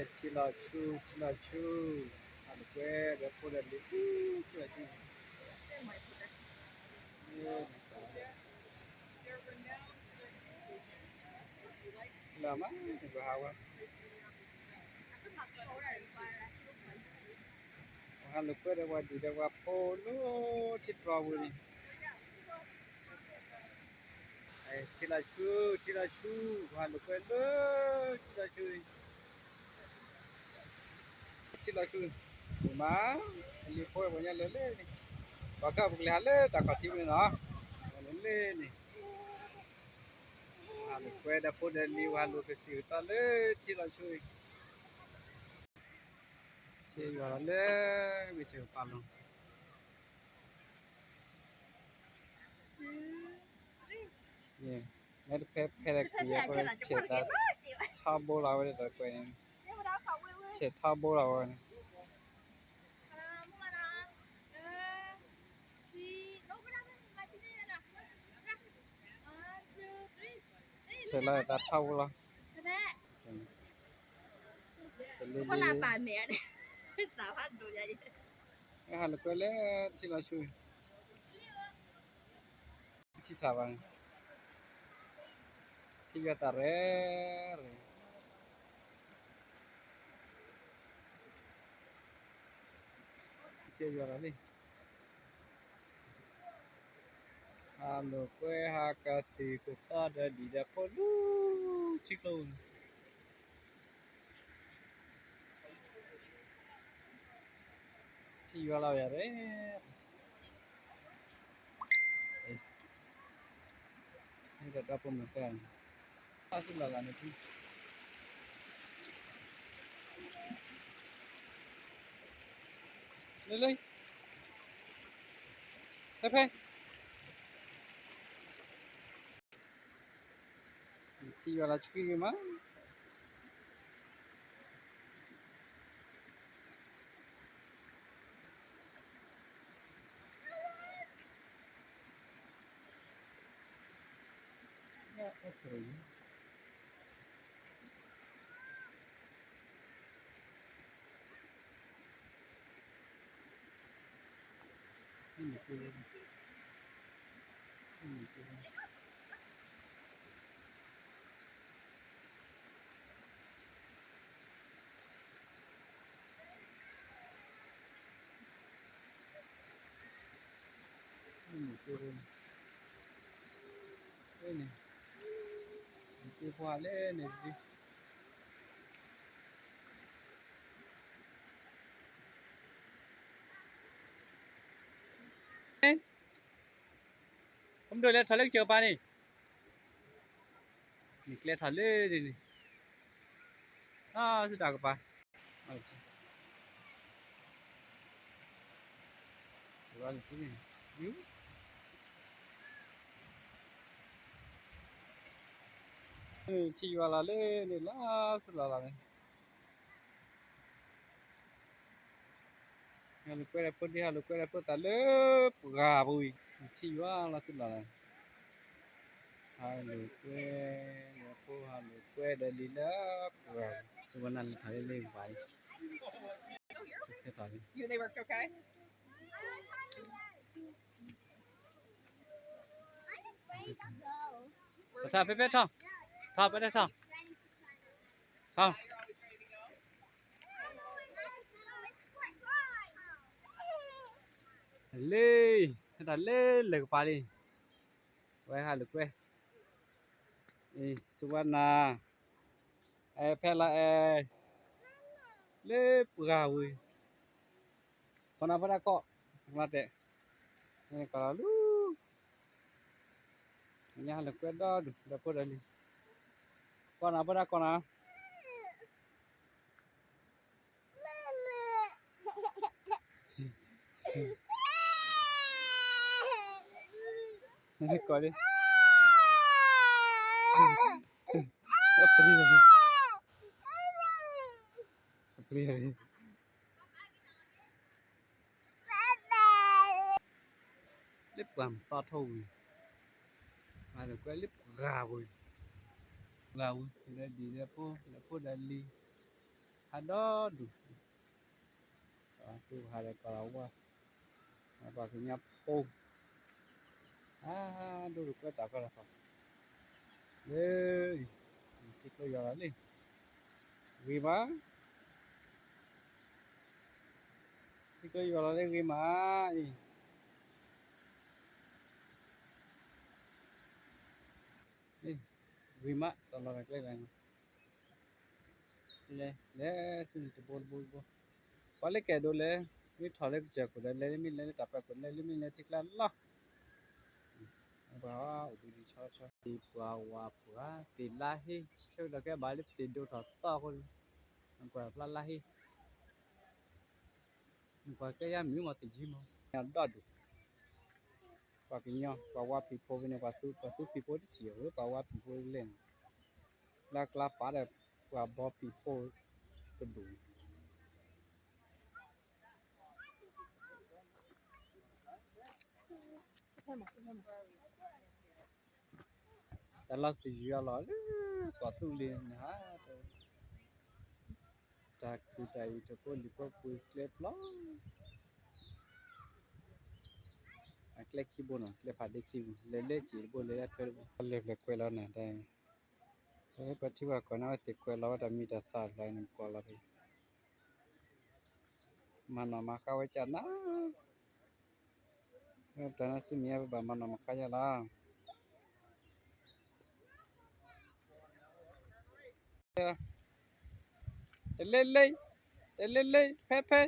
ထံလီၤဆူ ထံလီၤဆူ, ဟးလိာ်ကွဲဒီးဖိဒီးလံၤဆူ ထံလီၤဆူ, လၢမး ပဟးဝဲ ပဟးလိာ်ကွဲဒီးပှၤဒံၣ်ဒီးပှၤဖိလၢထံတြီပူၤန့ၣ်, ထံလီၤဆူ ထံလီၤဆူ, ပဟးလိာ်ကွဲလၢ ထံလီၤဆူ, ထံလီၤဆူ, ပမၤ လံၤဖိပှၤညါလၢလၢန့ၣ်, ပှၤကပကလဲၤဟးလၢတၢ်ခီၣ်ထံးပူၤန့ၣ်လီၤ, လၢလၢန့ၣ်, ပဟးလိာ်ကွဲဒီးဖိဒီးလံၤ ပဟးလိာ်ကသံၣ်ကသီလၢထံလီၤဆူ, ထံယွၤလီၤလၢ ဝံၤဆၢပာ်လီၤ မ့ၢ်တဖဲဖဲလၢကွံာ်အဃိ ဆဲးတၢ်ထီဘိလီၤဝဲဒီးကွဲးန့ၣ်, ဆဲးထီဘိလီၤဝဲန့ၣ်, ဆဲးလီၤတၢ်ထီဘိလီၤ, တလ့လ့, ဟးလိာ်ကွဲလၢထံလီၤဆူ ထံထးဘၣ်န့ၣ်, ထံယွၤတၢ်ရဲၣ်ရဲၣ်, ထံယွၤလီၤလံ, ဟးလိာ်ကွဲဟးကသံၣ်ကသီဒီးဒံၣ်ဒီးဖိလၢထံကျိ ထံယွၤလီၤယၤရဲၣ်, ဒီးဒီဖိမုၣ်သၢဂၤန့ၣ်, အါစုလီၤလၢန့ၣ်, လၢလၢ, ဖဲဖဲ ထံယွၤလီၤဆှံဂ့ၤမး, န့ၣ်, န့ၣ်, န့ၣ်, ကမဒိၣ်လဲၤထီၣ်လၢကစၢၢ်ပၤန့ၣ်, နကျဲထီၣ်လၢန့ၣ်, အါ စတၢ်ကပၤ, ထံယွၤလီၤလၢန့ၣ်လီၤ စလီၤလီၤန့ၣ်, ဟးလိာ်ကွဲဒီးဖိဒံ ဟးလိာ်ကွဲဒီးဖိသၣ်လၢပှၢ်ပူၤအံၤ, ထံယွၤလီၤစလီၤလီၤ, ဟးလိာ်ကွဲဒီးဖိ ဟးလိာ်ကွဲဒီးလံၤလၢပှၢ်, စဝၤနၤလၢထီၣ်လၢလၢပှၢ်အံၤ, ဖဲထီၣ်လံ ထီၣ် ဖဲဖဲထီၣ်, ထီၣ် ဖဲဖဲထီၣ်, ထီၣ်, လၢ, ဟဲထီၣ်လၢလၢၢ်ကပၤလံ, ဝဲဟးလိာ်ကွဲ, စဝၤနၤ, အဲ ဖဲလီၤအဲ, လၢပှၢ်ဝံၤ, ခိၣ်နၢ်ဖိတၢ်ကီၢ်, မၤတဲ, ကီၢ်လီၤလူၤ, ညါဟးလိာ်ကွဲဒီဒူၣ်ဒီဖိဒီလံၤ, ကီၢ်နၢ်ဖိတၢ်ကီၢ်နၢ် ကိးလံ, အပျံၤ, အပျံၤ, လၢပှၢ်မသီထီၣ်ဝံၤ, မၤလိာ်ကွဲလၢပှၢ်ဝံၤ, ပှၢ်ဝံၤ ဒီးဒံၣ်ဒီးဖိ ဒီးဖိဒီးလံၤ, ဟးဒီဒူၣ်, ပှၤသူၣ်ဟးဒီးပှၤဝါ, ပှၤကညီဖိ, ဟးဒိၣ်ဒိၣ်ကွဲတၢ်ကွဲတၢ်ဖီ, လၢ, ထံကျိယွၤလီၤလံ, ဂ့ၤမး, ထံကျိယွၤလီၤလံဂ့ၤမးအံၤ, ဂ့ၤမး တလီၤကျဲလၢ လဲၤ လဲၤဆူန့ၣ်တဘိတဘိတဘိ, ပှၤလၢကဲဒိးလဲၤ, မ့ၢ်ထီၣ်လၢကစၢၢ်ခိၣ်ဒီး လဲၤလၢမ့ၢ်လဲၤလၢတၢ်ပၢၤခိၣ် လဲၤလၢမ့ၢ်လဲၤထံကျါလီၤ, ပှၤအိၣ်ဒံးဒံးဆီဆီ, ပှၤဝၤပှၤသ့ၣ်လါဟ့, ဆၢကတီၢ်ကဲဘၣ်လၢသ့ၣ်ဒိၣ်ထီၣ်သီအဃိ, ပှၤဖျါလါဟ့, ပှၤကဲယါမံၤမီၤသ့ၣ်ယံၤမီၤ, ဒီဒူၣ် ပှၤကညီ ပှၤဝါဖံးဖိဖဲန့ၣ် ပှၤသူဖံးဖိတထံၣ်အီၤ ပှၤဝါဖံးဖိလဲၣ်န့ၣ်, လၢကျါပာ်ဒီးပှၤဘီဖံးဖိတဒူၣ်, တၢ်လီၢ်သယုၢ်အလီၢ်လၢ ပှၤသူလ့ၤနဟါ, တၢ်ကူၣ်တၢ်အံၤတဖိလံၤဖိပှ့ၤကျဲပျီ, အကျဲခံဘိနီၤ ကျဲဖးဒ့ခံဘိ လဲၤလၢစံာ်တဘိ လဲၤလၢထွဲတဘိ လဲၤဖျဲၣ်ကွဲးလီၤနၤ, တၢ်, ပှၤထံပှၤကီၢ်န့ၣ် အဝဲသ့ၣ်ကွဲးလီၤဝဲတၢ်မံၤတၢ်သၣ်တဖၣ်န့ၣ် ကွၢ်လီၤဖဲ မၤနီၣ်မၤဃါဝဲကနၤ, တၢ်နါဆူမဲာ်ညါ ပဘၣ်မၤနီၣ်မၤဃါယါလီၤ. တလ့လ့, တလ့လ့ ဖဲဖဲ,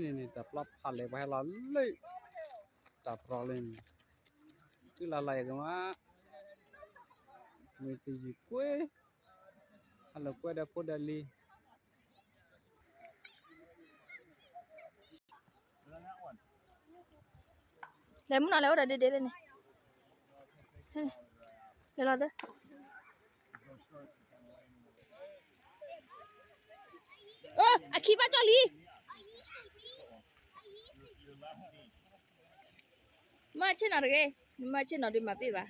န့ၣ်န့ၣ် တၢ်ပျီဖးလဲၢ် ပှၤဟဲလီၤလၢ တၢ်ပြီၤလၢန့ၣ်, တုၤလၢ်လၢ်ယကမၤ, မ့ၢ်သယုၢ်ကွဲ, ဟးလီၤကွဲဒီးဖိဒီးလံၤ လဲၤမုၢ်နီၤ လဲၤအိၣ်ဒီးဒ့ဒ့လၢန့ၣ်, လဲၤလီၤသၢ, အခံဘၣ်ကၠီလံ, မၤဆ့ၣ်နီၤတဂ့ၤ, မၤဆ့ၣ်နီၤဒုးမၤပ့ၢ်ဘၣ်.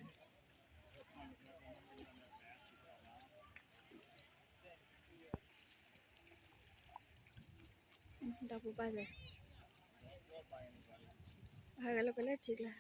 ဒီးပပၢ်စ့ၢ်, ဟဲဂဲၤလိာ်ကွဲလၢထံကျါ,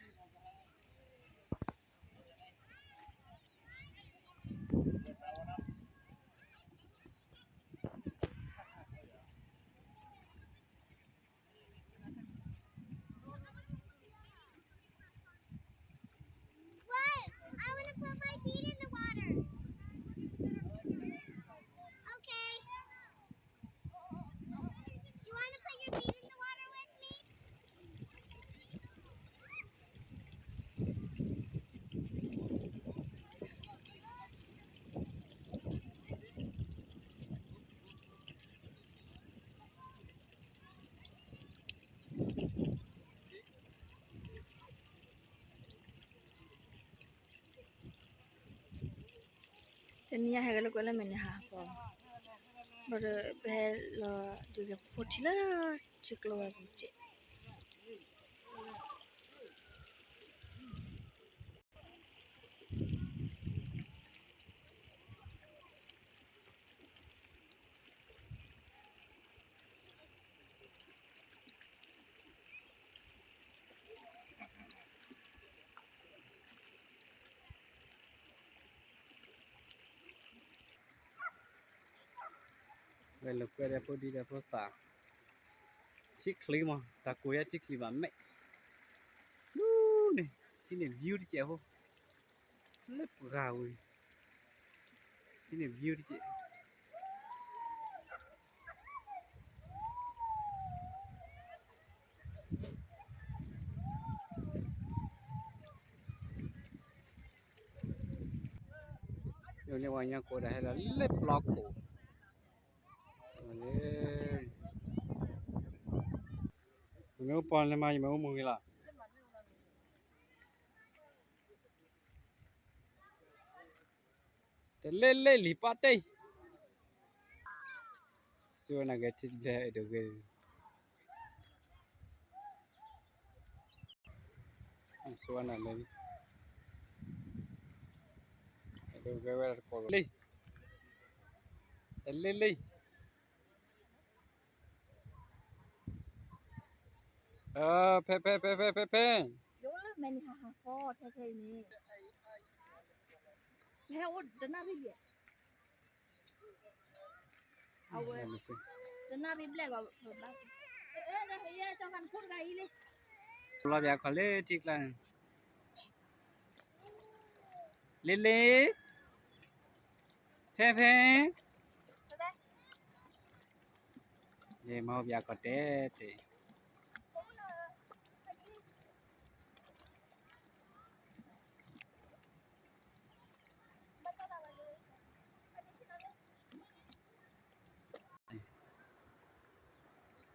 တနံၤအံၤဟဲဂဲၤလိာ်ကွဲလၢမဲာ်ညါဟးဖီ, ဘၣ်ဒီးပဟဲလီၤဒုးဂဲၤဖိထံလၢထံကျိဝဲပူၤစ့ၢ်. ဝဲလိာ်ကွဲဒီးဖိဒံဒီးဖိသၣ်, ထံချံမး တၢ်ကိၢ်ယါထံချံဘၣ်မဲာ်, ဒူန့ၣ် ထံန့ၣ် view တစဲးဖိ, လၢပှၢ်ဝံၤ, ထံန့ၣ် view တစဲး ယိၤလၢပှၤကညီကိးတၢ်ဟဲလီၤလၢပျီခိၣ်, မ့ၢ်အိၣ်ပီၢ်လၢမၤ ယမ့ၢ်အိၣ်မူဂ့ၤလီၤ. တလ့လ့လံၤပီၢ်တ့ၢ်, စူဝဲနၤဂဲၤထံတဘျဲၣ်အဲၣ်ဒိးဂ့ၤ, စူဝဲနၤလၢ, အဲၣ်ဒိးဂ့ၤဝဲတကိးလံ, တလ့လ့ ဖဲ ဖဲ ဖဲ ဖဲ ဖဲ ဖဲ ယအိၣ်လၢမဲာ်န့ၣ် ဟးဟးဃီ ထဲထဲအံၤန့ၣ် ဟဲအိၣ်တနၣ်ရံၣ်ဘျဲၣ် အဝဲ တနၣ်ရံၣ်ဘျဲၣ်ဘၣ် လီၤပျးခီၣ်လၢထံကျါန့ၣ် လ့လ့ ဖဲဖဲ ယမၤပျးခီၣ်တဲတဲ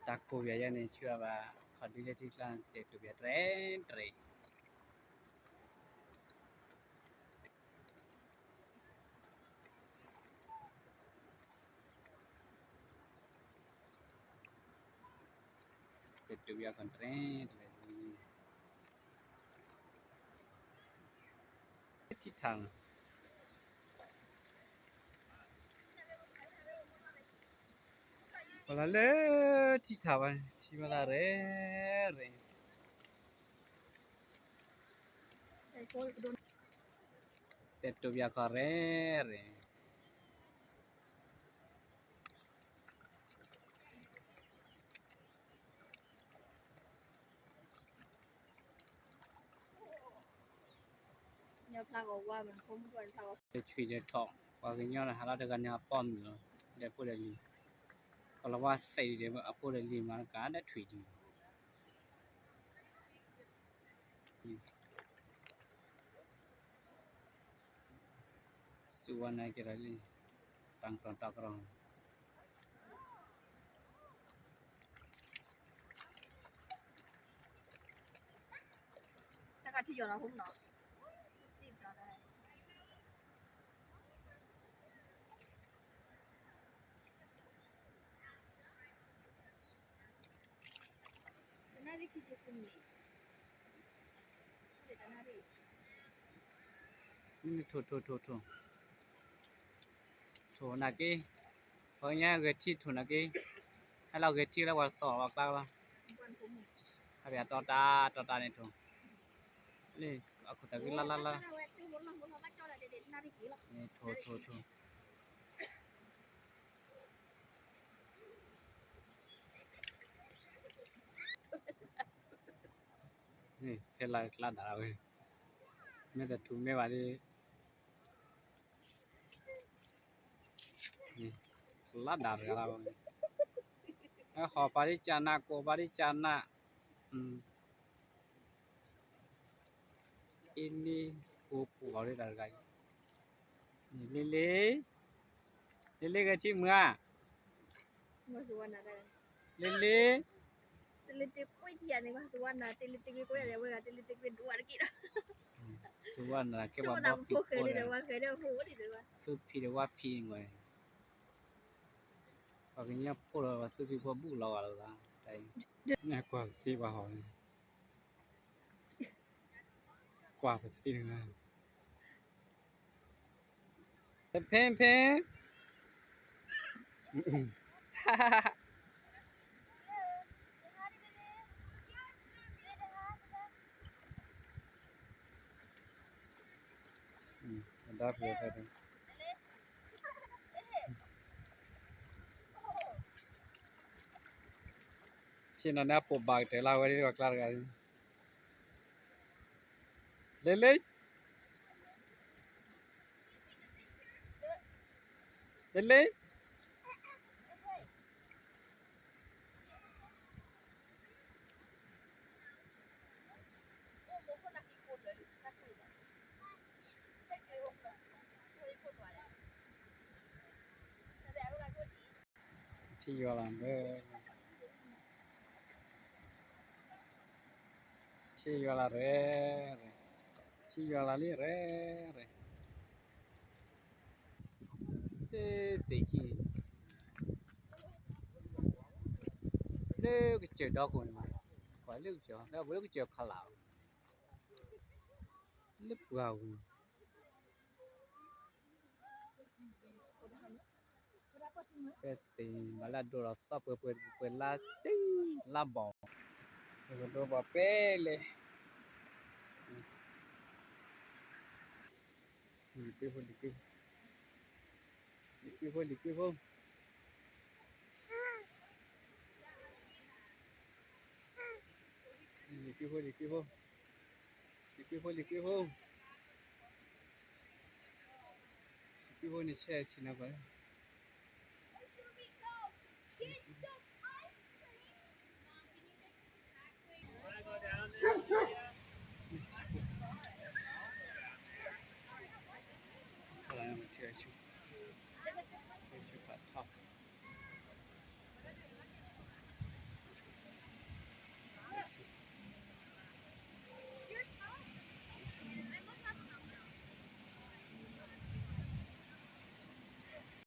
တၢ်ကိးပျးယဲန့ၣ် ဆူအဘၣ် ခီၣ်ဒံလၢထံကျါ တဲတိၤပျးတြဲၤတြဲၤ တဲတိၤပျးခီၣ်တြဲၤတြဲၤ ထံထၣ် ပှၤလၢလၢထံထၣ်ဘၣ် ထံဝဲလၢရဲၣ်ရဲၣ် တဲတိၤပျးခီၣ်ရဲၣ်ရဲၣ် တဆွံၣ်ဒီးထီၣ် ပှၤကညီန့ၣ် ဟးလီၤတဂၤန့ၣ် အပိာ်မုၣ်လီၤ ဒီးဖိဒီးလံၤ ကလီၤဝါသ့ၣ်ဒီး အဖိဒီးလံၤမၤတကးဒီးထွံၣ်ဒံး စူဝါနၤကဲဒီးလံ တၢ်ကရၢတၢ်ကရၢ တၢ်ကထံၣ်ယီၤနီၤ ဟိမနီၤ ထိၣ်ထိၣ်ထိၣ်ထိၣ် ထိၣ်နာ်က့ ပှၤကညီဂဲၤထံၣ်ထိၣ်နာ်က့ ဟဲလီၤဂဲၤထံၣ်လၢပှၤသီၣ်ပှၤကျါလီၤ ဟဲပၠးတီတၢ်တီတၢ်န့ၣ်ထိၣ် လၢအခိၣ်သးက့လၢလၢလၢ ထိၣ်ထိၣ်ထိၣ် ဖဲလၢကျါဒၣ်ဝဲ မ့ၢ်တထူၣ်မ့ၢ်ဘၣ်ဒီး လါဒၣ်တဂၤလၢ ဟီၣ်ပာ်ဒ်ကၢ်နး ကိးပာ်ဒ်ကၢ်နး အ့န့ၣ် ပူၤပူၤအီၤဒ်တၢ်တဂၤအံၤ လ့လ့ လ့လ့ဂဲၤထံၣ်မုၢ်ဧါ လ့လ့ တလ့တကွ့ၢ်ထံၣ်ယၤန့ၣ် စူဝါနၤ တလ့တကွ့ၢ်ကွ့ၢ်ယၤန့ၣ် ဝဲဂၤတလ့တကွ့ၢ်ဒိၣ်ဝဲတက့ၢ်ဒီး စူဝါနၤကဲပှၤဘီၣ်ဖံးဖိဒီး ဝဲဃဲဒီးဖိဒ်ဒီး သူဖံးဒီးဝါဖံးန့ၣ်ဝဲ ပှၤကညီဖိလီၤ ပှၤသူဖံးဖိဘူးလီၤဂာ်လီၤသး တၢ်အံၤ ကွၢ်ပသံပှၤဟီၣ်န့ၣ် ကွၢ်ပသံန့ၣ် ဖဲဖဲ ဆ့ၣ်နီၤန့ၣ် အပိာ်ဘၣ်ကတၢၢ်လၢဝဲဒ်ပှၤကျါတဂၤ လ့လ့ လ့လ့ ထံၣ်ယွၤလၢ ထံၣ်ယွၤလၢရဲၣ်ရဲၣ်, ထံၣ်ယွၤလၢလံရဲၣ်ရဲၣ်, သ့ၣ်သ့ၣ်ကံ လၢကစၢၢ်ဒီခိၣ်န့ၣ်မး, ပှၤလၢကစၢၢ်, လၢပှၤလၢကစၢၢ်ခလၢ်, လၢပှၤဝံၤ ဖဲသ့ၣ်မၤလၢအဒိၣ်ဒီးသီပှဲၤပှဲၤပှဲၤလါတံၢ်လါဘီၣ်, ကဒိပှၤပဲလဲၣ်, လံၤကွံဖိ လံၤကွံဖိ, လံၤကွံဖိ လံၤကွံဖိ, လံၤကွံဖိ လံၤကွံဖိ, လံၤကွံဖိ လံၤကွံဖိ, လံၤကွံဖိန့ၣ်ဆဲးဆံးနၤပှၤ, လံၤကွံဖိ